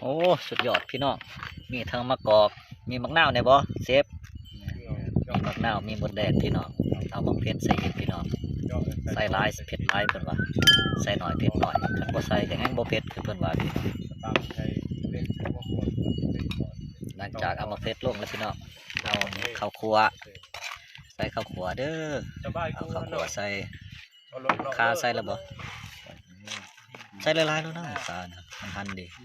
ໂອ້ ສຸດຍອດພີ່ນ້ອງ ມີທັງໝາກກອກ ມີໝາກນາວແດ່ບໍ່ເຊບ? ມີໝາກນາວ ມີມົດແດງພີ່ນ້ອງ ເອົາໝາກເຜັດໃສ່ອີກພີ່ນ້ອງ ໃສ່ຫຼາຍເຜັດຫຼາຍເພິ່ນວ່າ ໃສ່ໜ້ອຍເຜັດໜ້ອຍ ຄັນບໍ່ໃສ່ກໍແຮ່ງບໍ່ເຜັດຄືເພິ່ນວ່າພີ່ນ້ອງ. ຫຼັງຈາກເອົາໝາກເຜັດລົງແລ້ວພີ່ນ້ອງ ເອົາເຂົ້າຂົ້ວ ໃສ່ເຂົ້າຂົ້ວເດີ ເອົາເຂົ້າຂົ້ວໃສ່ ຂ່າໃສ່ແລ້ວບໍ່? ໃສ່ຫຼາຍໆໂລດນະ ຂ່ານະ ມັນຫັນເດ້ ອື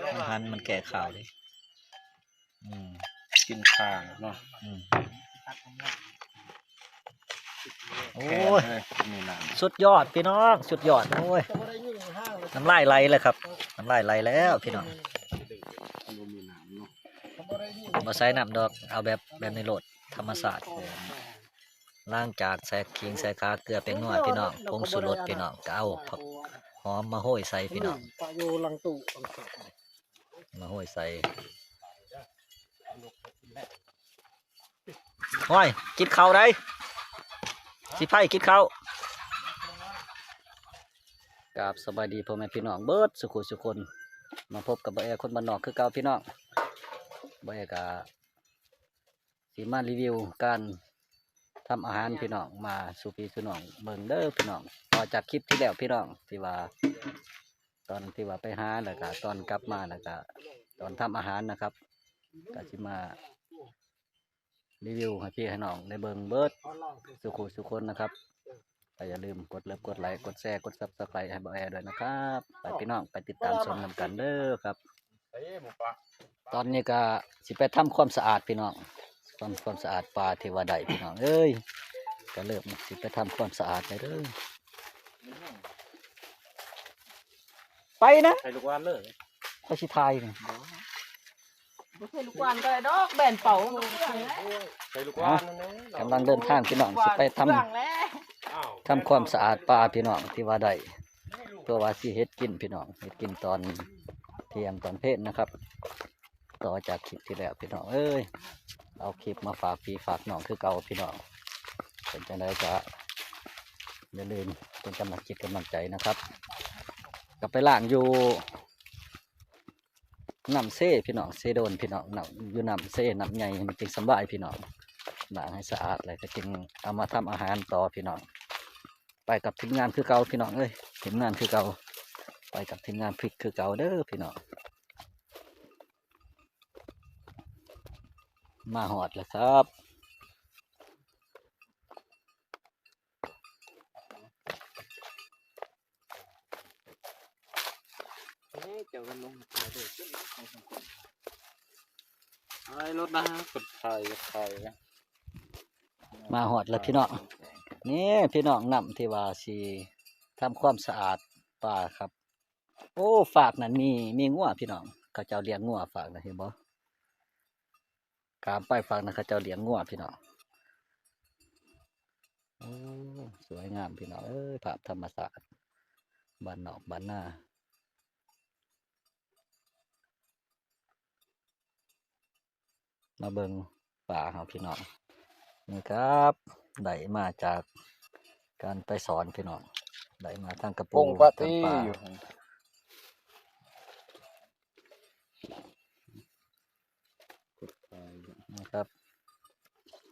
ມ ມັນຫັນ ມັນແກ່ຄາວເດ້ ອືມ ກິນຂ່າເນາະ ອືມ ໂອ້ຍ ສຸດຍອດພີ່ນ້ອງ ສຸດຍອດ ໂອ້ຍ ນ້ຳລາຍໄຫຼແລ້ວຄັບ ນ້ຳລາຍໄຫຼແລ້ວພີ່ນ້ອງ ບໍ່ໃສ່ນ້ຳດອກ ເອົາແບບ ແບບນີ້ໂລດ ທຳມະຊາດ. ຫຼັງຈາກໃສ່ຂີງໃສ່ຂ່າເກືອແປ້ງນົວພີ່ນ້ອງ ຜົງຊູລົດພີ່ນ້ອງ ກໍເອົາຜັກຫອມມາໂຮຍໃສ່ພີ່ນ້ອງ ມາໂຮຍໃສ່ ຫ້ອຍ ກິນເຂົ້າໃດ໋ ຊິໄພກິນເຂົ້າ. ກາບສະບາຍດີພໍ່ແມ່ພີ່ນ້ອງເບິດສູ່ຄູ່ສູ່ຄົນ ມາພົບກັບບ່າວແອຄົນບ້ານນອກຄືເກົ່າພີ່ນ້ອງ ບ່າວແອກະ ຊິມາຣີວິວການທຳອາຫານພີ່ນ້ອງ ມາສູ່ພີ່ສູ່ນ້ອງເບິ່ງເດີພີ່ນ້ອງ ຕໍ່ຈາກຄລິບທີ່ແລ້ວພີ່ນ້ອງ ທີ່ວ່າ ຕອນທີ່ວ່າໄປຫາ ແລ້ວກະຕອນກັບມາ ແລ້ວກະຕອນທຳອາຫານນະຄັບ ກະຊິມາຣີວິວໃຫ້ພີ່ໃຫ້ນ້ອງໄດ້ເບິ່ງເບິດສູ່ຄູ່ສູ່ຄົນນະຄັບ. ກໍຢ່າລືມກົດເລີບ ກົດໄລ ກົດແຊ ກົດ Subscribe ໃຫ້ບ່າວແອດ້ວຍນະຄັບ ໄປພີ່ນ້ອງ ໄປຕິດຕາມຊົມນຳກັນເດີຄັບ. ຕອນນີ້ກໍຊິໄປທຳຄວາມສະອາດພີ່ນ້ອງ ທຳຄວາມສະອາດປ່າທີ່ວ່າໄດ້ພີ່ນ້ອງເອີຍ ກໍເລີ່ມຊິໄປທຳຄວາມສະອາດແລ້ວເດີ ໄປນະ ໃສ່ລູກຫວ່ານເລີຍ ຂ້ອຍຊິຖ່າຍນີ້ ບໍ່ໃສ່ລູກຫວ່ານກໍໄດ້ດອກ ແບນເປົາມັນກໍເປືອງແຫຼະ ໃສ່ລູກຫວ່ານນັ້ນແຫຼະ ກຳລັງເດີນທາງພີ່ນ້ອງ ຊິໄປທຳ ເປືອງແຫຼະ ທຳຄວາມສະອາດປ່າພີ່ນ້ອງ ທີ່ວ່າໄດ້ ເພື່ອວ່າຊິເຮັດກິນພີ່ນ້ອງ ເຮັດກິນຕອນທ່ຽງຕອນເພນນະຄັບ. ຕໍ່ຈາກຄລິບທີ່ແລ້ວພີ່ນ້ອງເອີຍ ເອົາຄລິບມາຝາກພີ່ຝາກນ້ອງຄືເກົ່າພີ່ນ້ອງ ເປັນຈັ່ງໃດກໍຢ່າລືມເປັນກຳລັງຈິດກຳລັງໃຈນະຄັບ. ກໍໄປລ້າງຢູ່ ນ້ຳເຊພີ່ນ້ອງ ເຊໂດນພີ່ນ້ອງ ນ້ຳ ຢູ່ນ້ຳເຊ ນ້ຳໃຫຍ່ ມັນຈຶ່ງສະບາຍພີ່ນ້ອງ ລ້າງໃຫ້ສະອາດແລ້ວກໍຈຶ່ງເອົາມາທຳອາຫານຕໍ່ພີ່ນ້ອງ. ໄປກັບທີມງານຄືເກົ່າພີ່ນ້ອງເອີຍ ທີມງານຄືເກົ່າ ໄປກັບທີມງານພິກຄືເກົ່າເດີພີ່ນ້ອງ. ມາຮອດແລ້ວຄັບ. ເອີ ເຈົ້າກັນລົງຖ່າຍເດີ ໄປລົດນະ ກົດຖ່າຍ ຖ່າຍ ມາຮອດແລ້ວພີ່ນ້ອງ ນີ້ພີ່ນ້ອງ ນ້ຳທີ່ວ່າຊິທຳຄວາມສະອາດປ່າຄັບ. ໂອ້ ຟາກນັ້ນມີ ມີງົວພີ່ນ້ອງ ເຂົາເຈົ້າລ້ຽງງົວຟາກນັ້ນ ເຫັນບໍ່? ຂ້າມໄປຟາກນັ້ນ ເຂົາເຈົ້າລ້ຽງງົວພີ່ນ້ອງ. ໂອ້ ສວຍງາມພີ່ນ້ອງເອີຍ ພາບທຳມະຊາດບ້ານນອກບ້ານນາ. ມາເບິ່ງປາເຮົາພີ່ນ້ອງ ນີ້ຄັບ ໄດ້ມາຈາກການໄປສອນພີ່ນ້ອງ ໄດ້ມາທັງກະປູ ທັງປາ ນີ້ຄັບ.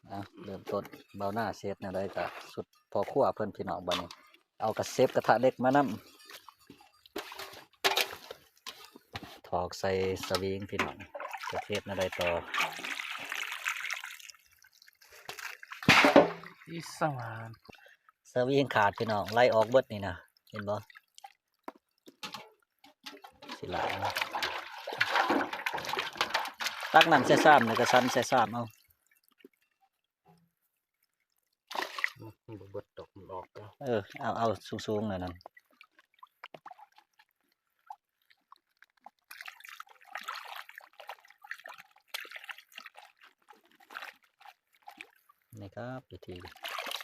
ອ່ະ ເລີ່ມຕົ້ນ ບ່າວນາຊິເຮັດແນວໃດກະສຸດພໍ່ຄົວເພິ່ນພີ່ນ້ອງ ບາດນີ້ເອົາກະເຊັບກະທະເຫຼັກມານຳ ຖອກໃສ່ສະວິງພີ່ນ້ອງ ຈະເຮັດແນວໃດຕໍ່? ອີສານ ສະວິງຂາດພີ່ນ້ອງ ໄຫຼອອກເບິດນີ້ນະ ເຫັນບໍ່? ຊິຫຼາຍນະ ຕັກນ້ຳໃສ່ຊາມ ແລ້ວກໍສັນໃສ່ຊາມເອົາ. ອືມ ບໍ່ເບິດດອກ ມັນອອກແລ້ວ ເອີ ເອົາ ເອົາສູງໆ ແນວນັ້ນ ນີ້ຄັບ ວິທີ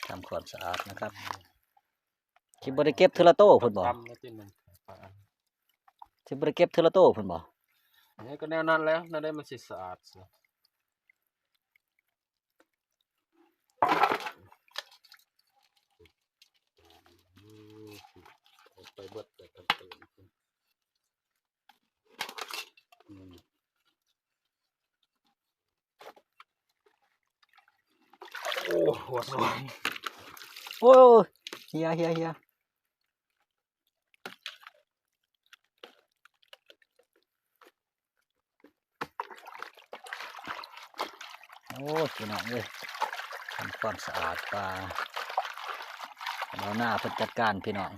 ທຳຄວາມສະອາດນະຄັບ. ຊິບໍ່ໄດ້ເກັບເທື່ອລະໂຕພຸ້ນບໍ່? ຊິບໍ່ໄດ້ເກັບເທື່ອລະໂຕພຸ້ນບໍ່? ນີ້ກໍແນວນັ້ນແຫຼະ ແນວໃດມັນຊິສະອາດຊະ. ອືມ ອອກໄປເບິດແລ້ວ ທັງເຕີນ. ຫົວສະຫວ່າງ ໂອ້ຍ ເຫຍ ເຫຍ ເຫຍ. ໂອ້ຍ ພີ່ນ້ອງເອີຍ ທຳຄວາມສະອາດປ່າ ບ່າວນາເພິ່ນຈັດການ ພີ່ນ້ອງ.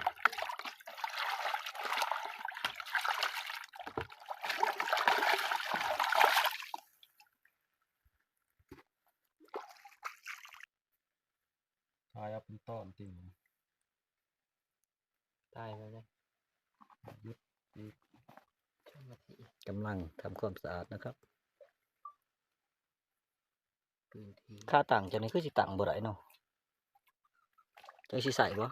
ຖ່າຍເອົາເປັນຕອນຕິ ຖ່າຍໄວ້ເລີຍ ຢຸດອີກ ກຳລັງທຳຄວາມສະອາດນະຄັບ. ພື້ນທີ່ ຂາຕັ້ງເຈົ້ານີ້ຄືຊິຕັ້ງບໍ່ໄດ້ເນາະ ເຈົ້າຊິໃສ່ບໍ່?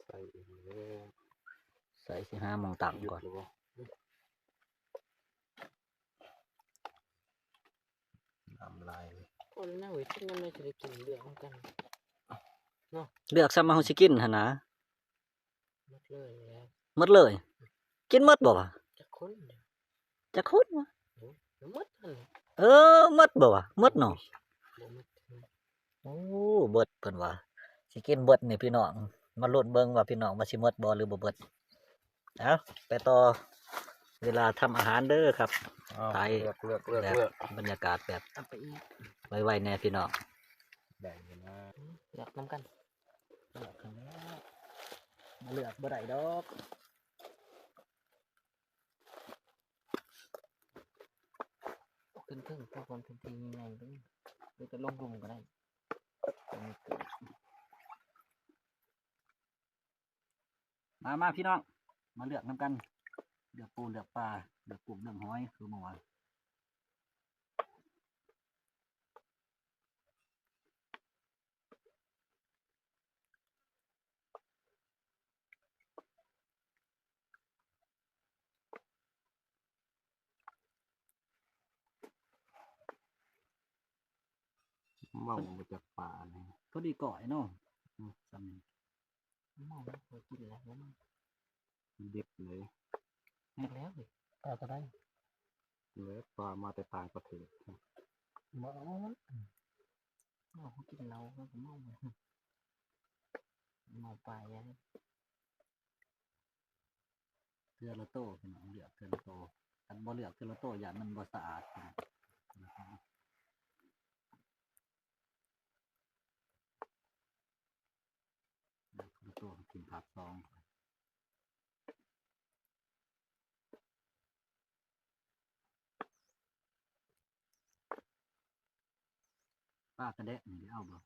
ໃສ່ອີກແລ້ວ ໃສ່ ຊິຫາໝ່ອງຕັ້ງກ່ອນ. ນ້ຳລາຍ ຄົນນະເວີຍ ກິນນຳໄດ້ ຊິໄດ້ກິນເລືອກນຳກັນເນາະ ເລືອກຊ້ຳເຮົາຊິກິນຫັ້ນນະ ໝົດເລີຍແຫຼະ ໝົດເລີຍ ກິນໝົດບໍ່ວະ? ຈັກຄົນ ຈັກຄົນວະ? ເອີ ໝົດຫັ້ນແຫຼະ ເອີ ໝົດບໍ່ວະ? ໝົດເນາະ ບໍ່ໝົດ ໂອ້ ເບິດເພິ່ນວ່າ ຊິກິນເບິດນີ້ພີ່ນ້ອງ ມາລຸ້ນເບິ່ງວ່າພີ່ນ້ອງວ່າຊິໝົດບໍ່ ຫຼືບໍ່ເບິດ. ເອົາ ໄປຕໍ່ເວລາທຳອາຫານເດີຄັບ ຖ່າຍເລືອກ ເລືອກ ເລືອກ ເລືອກ ບັນຍາກາດແບບ ເອົາໄປອີກ ໄວໆແດ່ພີ່ນ້ອງ ໄດ້ຢູ່ນະ ເລືອກນຳກັນ ເລືອກຫັ້ນແຫຼະ ມາເລືອກບໍ່ໄດ້ດອກ. ຂຶ້ນເທິງ ເພາະວ່າເປັນທີ່ໃຫຍ່ເລີຍ ຫຼືຈະລົງລຸ່ມກໍໄດ້ ມາ ມາພີ່ນ້ອງ ມາເລືອກນຳກັນ ເລືອກປູ ເລືອກປາ ເລືອກກຸ້ງ ເລືອກຫອຍ ຄືເມື່ອວານ. ເມົາບໍ່ຈັກປານີ້ ພໍດີກ້ອຍເນາະ ອືມ ສ່ຳນີ້ ເມົາບໍ່ຄ່ອຍກິນແລ້ວ ບໍ່ເມົາ ດິບເລີຍ ເຮັດແລ້ວເລີຍ ປາກໍໄດ້ ແລ້ວປາມາແຕ່ຕ່າງປະເທດ ບໍ່ເອົາ ເມົາ ເຮົາກິນເຫຼົ້າ ເຮົາກໍເມົາ ເມົາປາຢ່າງ ເທື່ອລະໂຕ ພີ່ນ້ອງ ເລືອກເທື່ອລະໂຕ ຄັນບໍ່ເລືອກເທື່ອລະໂຕ ຢ້ານມັນບໍ່ສະອາດ ເລືອກເທື່ອລະໂຕ ກິນພາກສອງ. ປາກະແດະນີ້ໄດ້ເອົາບໍ່?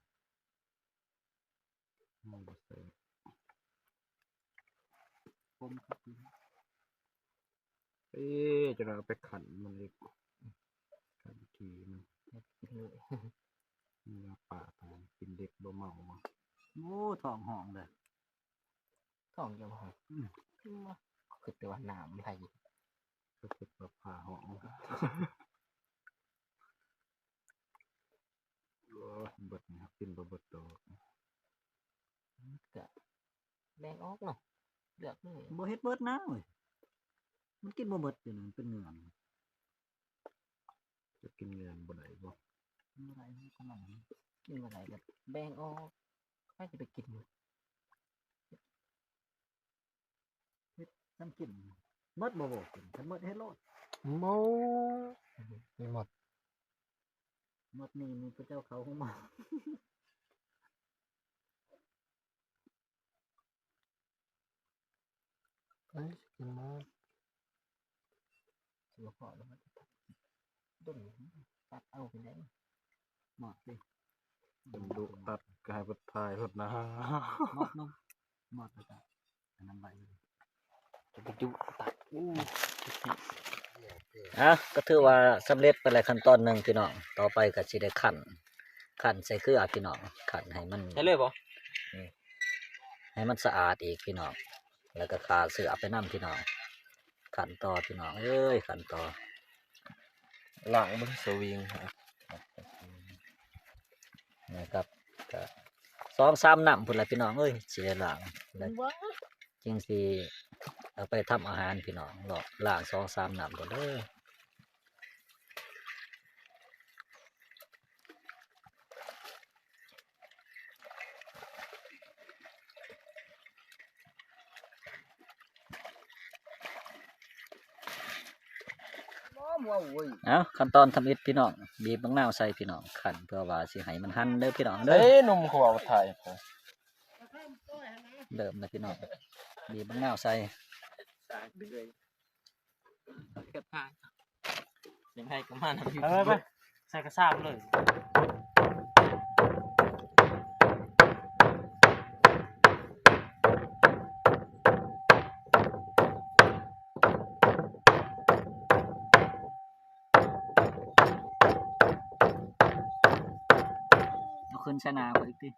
ເອົາບໍ່ໃສ່ ຄົມຄັກຢູ່ ເອີ ຈະໄດ້ເອົາໄປຂັນມັນອີກ ຂັນທີ່ມັນ ເຮັດກິນເລີຍ ເນື້ອປາ ກິນດິບບໍ່ເມົາ. ໂອ້ ທ້ອງຮ້ອງເດີ. ທ້ອງຢູ່ບໍ່? ອືມ ຄືແຕ່ວ່ານ້ຳໄຫຼ ຄືຄິດວ່າຟ້າຮ້ອງ ໂອ້ຍ ເບິດນີ້ ກິນບໍ່ເບິດດອກ ກະແບ່ງອອກເນາະ ເລືອກເລີຍ ບໍ່ເຮັດເບິດນະເວີຍ ມັນກິນບໍ່ເບິດຢູ່ນັ້ນ ເປັນເງືອນ ຈະກິນເງືອນບໍ່ໄດ້ບໍ່? ບໍ່ໄດ້ ກິນບໍ່ໄດ້ ກິນບໍ່ໄດ້ ກະແບ່ງອອກ ໃຜຊິໄປກິນ ເຮັດນຳກິນ ໝົດບໍ່? ບໍ່ກິນ ຄັນໝົດເຮັດໂລດ ໝົດ ມີໝົດ ໝົດນີ້ ມີພະເຈົ້າເຂົ້າໂຮງໝໍ. ໄປກິນໝົດ ຊິບໍ່ພໍແລ້ວ ດົນຕັດເອົາໄປໄດ້ ໝອດເດ້ ເປັນດຸຕັດກາຍເພິ່ນພາຍເພິ່ນນະ ໝອດເນາະ ໝອດແລ້ວກະອັນນັ້ນໄວ້ ຈະໄປດຸຕັດ ອູ້ ອ່ະ ກໍຖືວ່າສຳເລັດໄປແລ້ວຂັ້ນຕອນໜຶ່ງພີ່ນ້ອງ ຕໍ່ໄປກໍຊິໄດ້ຄັ້ນ ຄັ້ນໃສ່ເຄືອພີ່ນ້ອງ ຄັ້ນໃຫ້ມັນ ໃສ່ເລີຍບໍ່? ໃຫ້ມັນສະອາດອີກພີ່ນ້ອງ ແລ້ວກໍຂ້າເຊື້ອໄປນຳພີ່ນ້ອງ ຂັ້ນຕໍ່ພີ່ນ້ອງເອີຍ ຂັ້ນຕໍ່ ລ້າງເບິ່ງສະວິງ ນະຄັບ ກະສອງສາມນ້ຳພຸ້ນລະພີ່ນ້ອງເອີຍ ຊິໄດ້ລ້າງ ແລ້ວຈຶ່ງຊິເອົາໄປທຳອາຫານພີ່ນ້ອງ ລອກລ້າງສອງສາມນ້ຳພຸ້ນເດີ. ເອົາ ຂັ້ນຕອນທຳອິດພີ່ນ້ອງ ບີບບັກນາວໃສ່ພີ່ນ້ອງ ຄັ້ນເພື່ອວ່າຊິໃຫ້ມັນຫັນເດີພີ່ນ້ອງເດີ. ເອີ ໜຸ່ມເຂົາເວົ້າຖ່າຍ ເລີ່ມແລ້ວພີ່ນ້ອງ ບີບບັກນາວໃສ່ ເກັບທານ ຍັງໃຫ້ກໍມານຳຢູ່ ເອີ ໄປ ໃສ່ກະຊາບເລີຍ ເອົາຂຶ້ນໃສ່ໜ້າຂ້ອຍອີກຕິ.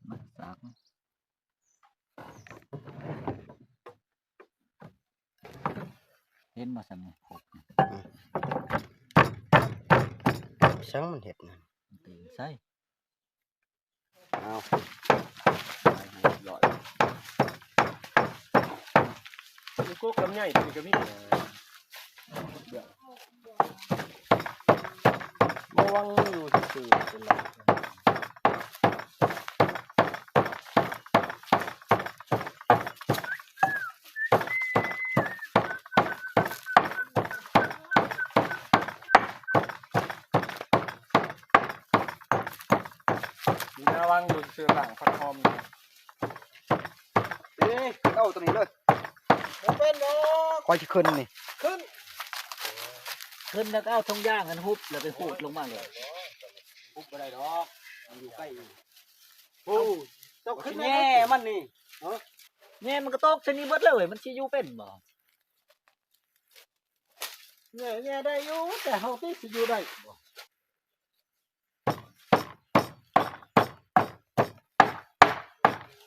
ມາສາກ ເຫັນບໍ່ຊັ້ນນີ້ ຄົກ ຊ່າງມັນເຮັດນັ້ນ ຕີນໃສ່ ເອົາ ມີກົກກຳໃຫຍ່ຕົວນີ້ກໍມີ ລະວັງຢູ່ຊື່ໆ ເປັນລະ ມີລະວັງຢູ່ຊື່ໆ ຫຼັງຜັກຫອມ ເອີ ເອົາຕົວນີ້ເລີຍ ບໍ່ເປັນດອກ ຂ້ອຍຊິຂຶ້ນນີ້ ຂຶ້ນ ຂຶ້ນແລ້ວກໍເອົາຖົງຢາງຫັ້ນຫຸບ ແລ້ວໄປຂູດລົງມາເລີຍ ຫຸບບໍ່ໄດ້ດອກ ມັນຢູ່ໃກ້ອີກ ໂອ້ ເຈົ້າຂຶ້ນແຍ່ມັນນີ້ ເອີ ແຍ່ມັນກໍຕົກໃສ່ນີ້ເບິດເລີຍ ມັນຊິຢູ່ເປັນບໍ່? ແຍ່ ແຍ່ໄດ້ຢູ່ ແຕ່ເຮົາຕິຊິຢູ່ໄດ້ບໍ່?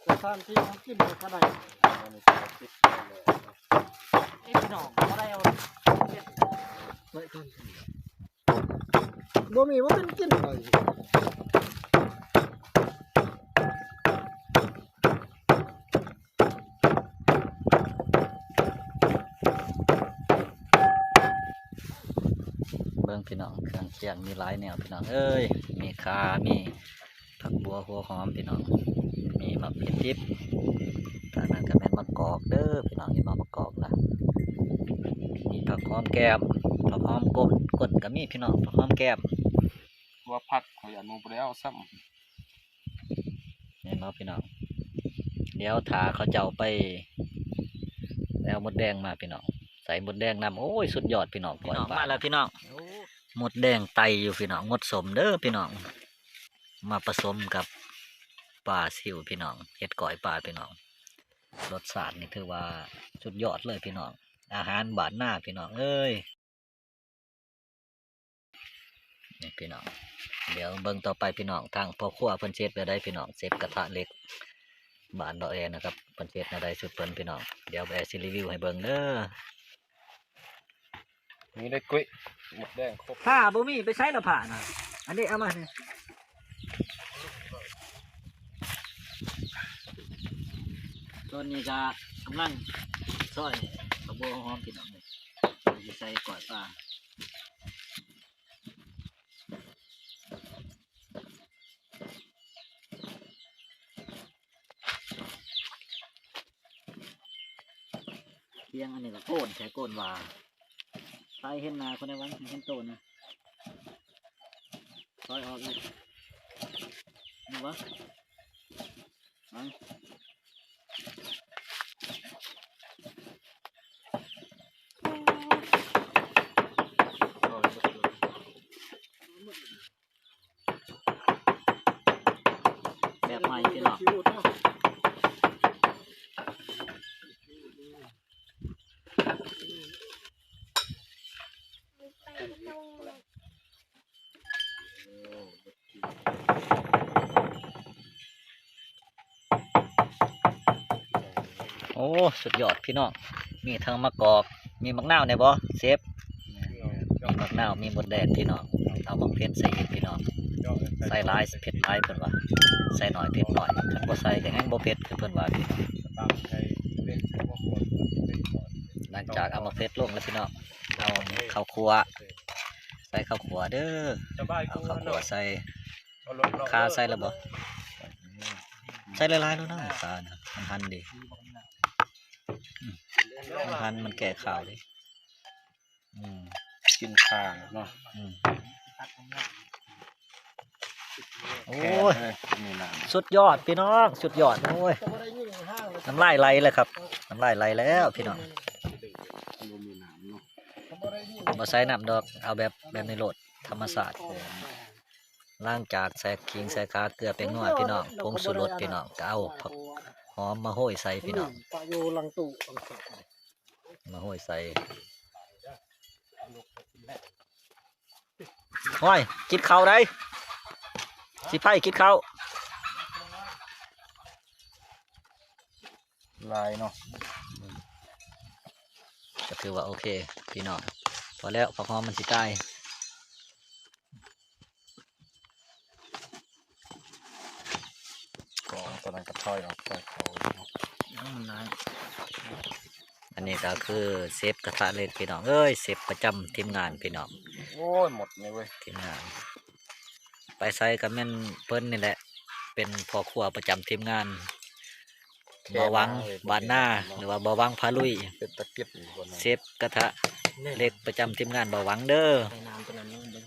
ສະຖານທີ່ເຮົາກິນກໍໄດ້ ເອີ ພີ່ນ້ອງ ບໍ່ໄດ້ເອົາ ບໍ່ມີ ບໍ່ເປັນກິນໄດ້. ເບິ່ງພີ່ນ້ອງ ເຄື່ອງຄຽງມີຫຼາຍແນວພີ່ນ້ອງເອີຍ ມີຂ່າ ມີຜັກບົ່ວ ຫົວຫອມພີ່ນ້ອງ ມີໝາກເຜັດດິບ ທາງນັ້ນກໍແມ່ນໝາກກອກເດີພີ່ນ້ອງ ເຫັນບໍ່ ໝາກກອກນະ ມີຜັກຫອມແກ້ມ ຜັກຫອມກົ້ນ ກົ້ນກໍມີພີ່ນ້ອງ ຜັກຫອມແກ້ມ ຕົວຜັກຂ້ອຍຢ້ານໝູ່ບໍ່ໄດ້ເອົາຊ້ຳ ແມ່ນບໍ່ພີ່ນ້ອງ? ດຽວຖ້າເຂົາເຈົ້າໄປ ໄປເອົາມົດແດງມາພີ່ນ້ອງ ໃສ່ມົດແດງນຳ ໂອ້ຍ ສຸດຍອດພີ່ນ້ອງ ກ້ອຍປາ ມາແລ້ວພີ່ນ້ອງ ໂອ້ ມົດແດງໄຕ່ຢູ່ພີ່ນ້ອງ ມົດສົ້ມເດີພີ່ນ້ອງ ມາປະສົມກັບປາຊິວພີ່ນ້ອງ ເຮັດກ້ອຍປາພີ່ນ້ອງ ລົດຊາດນີ້ຖືວ່າສຸດຍອດເລີຍພີ່ນ້ອງ ອາຫານບ້ານນາພີ່ນ້ອງເອີຍ. ນີ້ພີ່ນ້ອງ ດຽວເບິ່ງຕໍ່ໄປພີ່ນ້ອງ ທາງພໍ່ຄົວເພິ່ນຊິເຮັດແນວໃດພີ່ນ້ອງ ເຊັບກະທະເຫຼັກບ້ານບໍ່ແອນະຄັບ ເພິ່ນຊິເຮັດແນວໃດຊຸດເພິ່ນພີ່ນ້ອງ ດຽວບໍ່ແອຊິຣີວິວໃຫ້ເບິ່ງເດີ. ມີໄດ້ກ້ອຍ ໝົດແດງຄົບ ຜ້າບໍ່ມີ ໄປໃສລະຜ້ານະ ອັນນີ້ເອົາມານີ້. ຕອນນີ້ກະກຳລັງຊອຍຜັກບົ່ວ ຫົວຫອມພີ່ນ້ອງເອີຍ ຊິໃສ່ກ້ອຍປາ ຄຽງອັນນີ້ກະໂກນແທ້ ໂກນວ່າ ໃຜເຫັນໜ້າຄົນໃດຫວັງ ເຫັນໂຕນະ ຊອຍອອກອີກ ນີ້ຫວາ ແບບໃໝ່ພີ່ນ້ອງ. ໂອ້ ສຸດຍອດພີ່ນ້ອງ ມີທັງໝາກກອກ ມີໝາກນາວແດ່ບໍ່ເຊບ? ມີໝາກນາວ ມີມົດແດງພີ່ນ້ອງ ເອົາໝາກເຜັດໃສ່ອີກພີ່ນ້ອງ. ໃສ່ຫຼາຍເຜັດຫຼາຍເພິ່ນວ່າ, ໃສ່ໜ້ອຍເຜັດໜ້ອຍ. ຄັນບໍ່ໃສ່ກໍແຮງບໍ່ເຜັດຄືເພິ່ນວ່າພີ່ນ້ອງ. ຫຼັງຈາກເອົາໝາກເຜັດລົງແລ້ວພີ່ນ້ອງ, ເອົາເຂົ້າຂົ້ວ ໃສ່ເຂົ້າຂົ້ວເດີ. ເອົາເຂົ້າຂົ້ວໃສ່. ຄາໃສ່ແລ້ວບໍ່? ໃສ່ຫຼາຍໆໂລດນະ ຄານະ ມັນຫັນດີ. ອືມ ມັນຫັນ ມັນແກ່ຄາວເດ້. ອືມ ກິນຄາເນາະ. ອືມ ໂອ້ຍ ສຸດຍອດພີ່ນ້ອງ ສຸດຍອດ. ໂອ້ຍ ນ້ຳລາຍໄຫຼແລ້ວຄັບ ນ້ຳລາຍໄຫຼແລ້ວພີ່ນ້ອງ. ບໍ່ໃສ່ນ້ຳດອກ ເອົາແບບ ແບບນີ້ໂລດ ທຳມະຊາດ. ຫຼັງຈາກໃສ່ຂີງໃສ່ຂາ ເກືອ ແປ້ງນົວພີ່ນ້ອງ ຜົງຊູລົດພີ່ນ້ອງ ກໍເອົາຜັກຫອມມາໂຮຍໃສ່ພີ່ນ້ອງ ມາໂຮຍໃສ່. ໂອ້ຍ ກິນເຂົ້າໄດ໋ ຊິໄພກິນເຂົ້າ. ຫຼາຍເນາະ ກໍຖືວ່າໂອເຄພີ່ນ້ອງ. ພໍແລ້ວ ຜັກຫອມມັນຊິຕາຍ. ກໍຕອນນັ້ນກໍຖອຍອອກ ຖອຍເຂົ້າເນາະ. ຍັງມັນຫຼາຍ. ອັນນີ້ກໍຄືເຊຟກະທະເຫຼັກພີ່ນ້ອງເອີຍ ເຊຟປະຈຳທີມງານພີ່ນ້ອງ. ໂອ້ຍ ໝົດນີ້ເວີຍ ທີມງານ ໄປໃສກໍແມ່ນເພິ່ນນີ້ແຫຼະ ເປັນພໍ່ຄົວປະຈຳທີມງານ ບ່າວຫວັງບ້ານນາ ຫຼືວ່າບ່າວຫວັງພາລຸຍ ເປັນຕາກິນ. ເຊຟກະທະເຫຼັກປະຈຳທີມງານບ່າວຫວັງເດີ. ໃສ່ນ້ຳຕົວນັ້ນລົງເບິ່ງ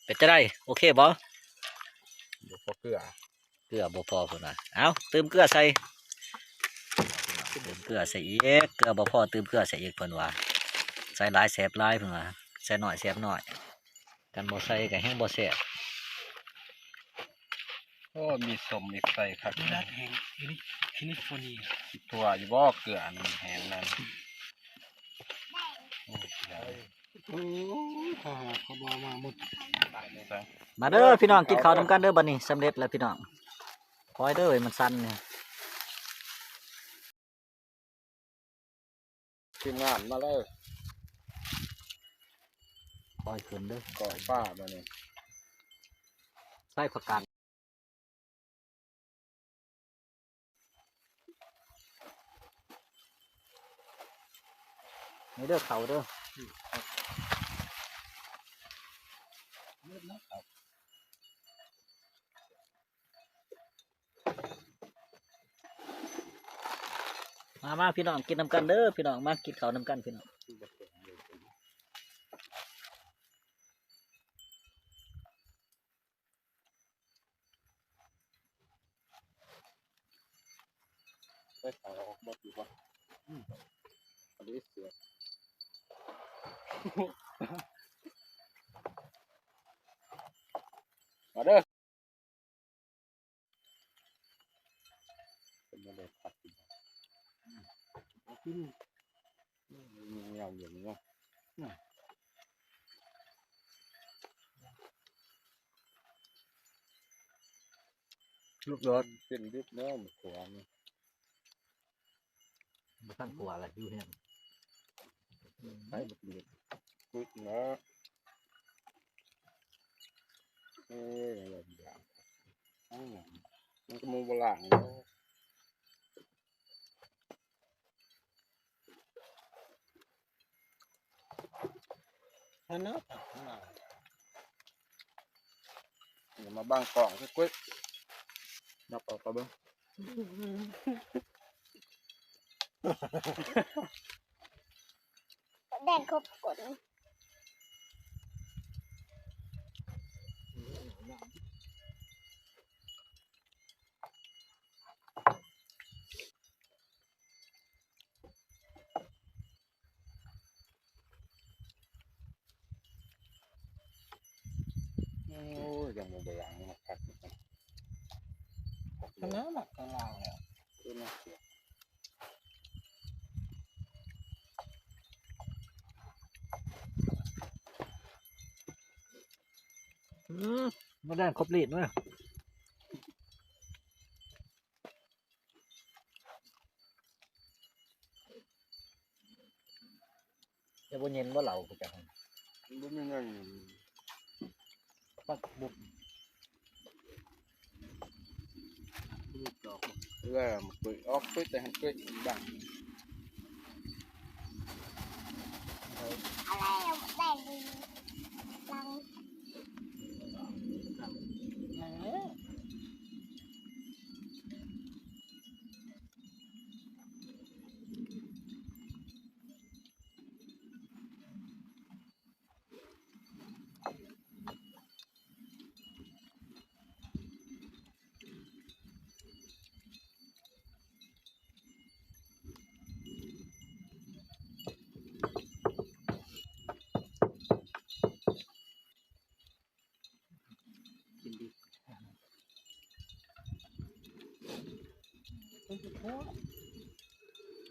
ເປັນຈັ່ງໃດ ໂອເຄບໍ່? ບໍ່ພໍເກືອ ເກືອບໍ່ພໍເພິ່ນວ່າ. ເອົາ ຕື່ມເກືອໃສ່ ຕື່ມເກືອໃສ່ອີກ ເກືອບໍ່ພໍ ຕື່ມເກືອໃສ່ອີກເພິ່ນວ່າ. ໃສ່ຫຼາຍແສບຫຼາຍເພິ່ນວ່າ ໃສ່ໜ້ອຍແສບໜ້ອຍ. ຄັນບໍ່ໃສ່ກໍແຮງບໍ່ແຊບ. ໂອ້ ມີສົ້ມອີກ ໃສ່ຄັກ. ດັດແຮງ California ຊິທົ່ວຢູ່ບໍ່? ເກືອອັນແຮງນັ້ນ. ໂອ້ຍ ໂອ້ຍ ເຂົາ ເຂົາບໍ່ມາໝົດ. ມາເດີພີ່ນ້ອງ ກິນເຂົ້ານຳກັນເດີ. ບັດນີ້ສຳເລັດແລ້ວພີ່ນ້ອງ ຄອຍເດີ ມັນສັ່ນນີ້. ທີມງານມາເລີຍ ຄອຍຂຶ້ນເດີ ກ້ອຍປາບາດນີ້ ໃສ່ຜັກກາດ. ນີ້ເດີ ເຂົ້າເດີ. ມາ ມາ ພີ່ນ້ອງ ກິນນຳກັນເດີພີ່ນ້ອງ ມາກິນເຂົ້ານຳກັນພີ່ນ້ອງ. ໄດ້ຂາຍອອກໝົດຢູ່ບໍ່? ອືມ ອັນນີ້ເສຍ ມາເດີ. ເປັນແນວໃດຄັກ ອືມ ກິນ ແນວເຢັນເນາະ. ລູກດອດ ເປັນດິບແລ້ວ ໝາກຂວານີ້ ບໍ່ທັນຂົວລະ ຢູ່ແຮງ ໃສ່ໝາກເດືອກ ກຶກນະ. ເອີ ມັນກໍໝູ່ບໍ່ລ້າງເນາະ. ຫັ້ນນະ ມາບັງກ້ອງຄືກຸ້ຍ ຍັບອອກກະເບິ່ງ ແດນຄົບກົນ. ໂອ້ຍ ຍັງບໍ່ໄດ້ລ້າງ ມັນຄັກຢູ່ ອັນນັ້ນມັນກໍລ້າງແລ້ວ ຄືມັນເສຍ. ອືມ ມາແດງຄົບລີດເວີຍ. ຈະບໍ່ເຢັນບໍ່ເຫຼົ້າຄືກັນ? ບໍ່ມີເງິນ ປັກບຸກ ແລ້ວມັນເປີດອອກ ເປີດແຕ່ຫັ້ນ ເປີດບັງ ອະໄລໄດ້ດີ ຫຼັງ ກິນດີ ມັນຊິຂົ້ວ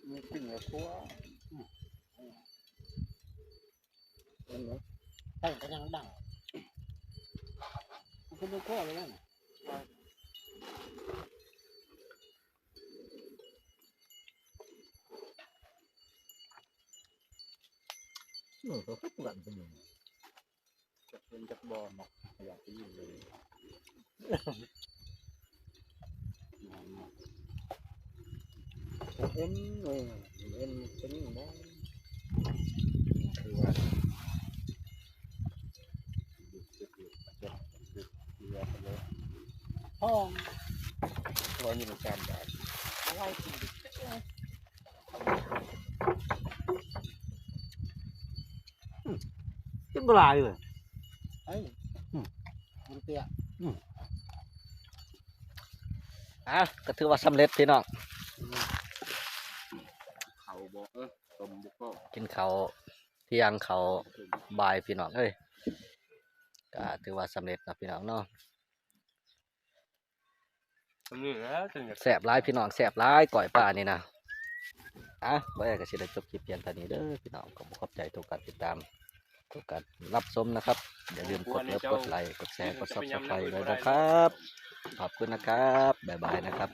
ມັນກິນແລ້ວຂົ້ວ ອືມ ເຫັນບໍ່? ໃສ່ກໍຍັງດັງ ມັນຄືບໍ່ຂົ້ວເລີຍນະ ເອີ ກໍຄືເປື້ອນໄປຢູ່. ຈັກເປັນຈັກບໍ່ເນາະ ຢາກໄປຢູ່ເລີຍ ເອັນເອີຍ ເອັນເປັນຫຍັງບໍ່ ຄືວ່າ ພໍ ພໍຢູ່ນຳກັນໄດ້ ເອົາໄວ້ກິນ ອືມ ກິນບໍ່ຫຼາຍເລີຍ ເອີຍ ອືມ ມັນເຕ້ຍ ອືມ ອ່ະ ກໍຖືວ່າສຳເລັດພີ່ນ້ອງ ເຂົ້າບໍ່ ເອີ ຕົ້ມບໍ່ພໍ ກິນເຂົ້າທ່ຽງເຂົ້າບ່າຍພີ່ນ້ອງເອີຍ ກໍຖືວ່າສຳເລັດເນາະພີ່ນ້ອງເນາະ. ອັນນີ້ແຫຼະ ແຊບຫຼາຍພີ່ນ້ອງ ແຊບຫຼາຍ ກ້ອຍປານີ້ນະ ອ່ະ ບ່າວແອກໍຊິໄດ້ຈົບຄລິບພຽງເທົ່ານີ້ເດີພີ່ນ້ອງ ຂໍຂອບໃຈທຸກການຕິດຕາມ ທຸກການຮັບຊົມນະຄັບ ຢ່າລືມກົດເລີບ ກົດໄລ ກົດແຊ ກົດ Subscribe ດ້ວຍນະຄັບ ຂອບຄຸນນະຄັບ ບາຍບາຍນະຄັບ.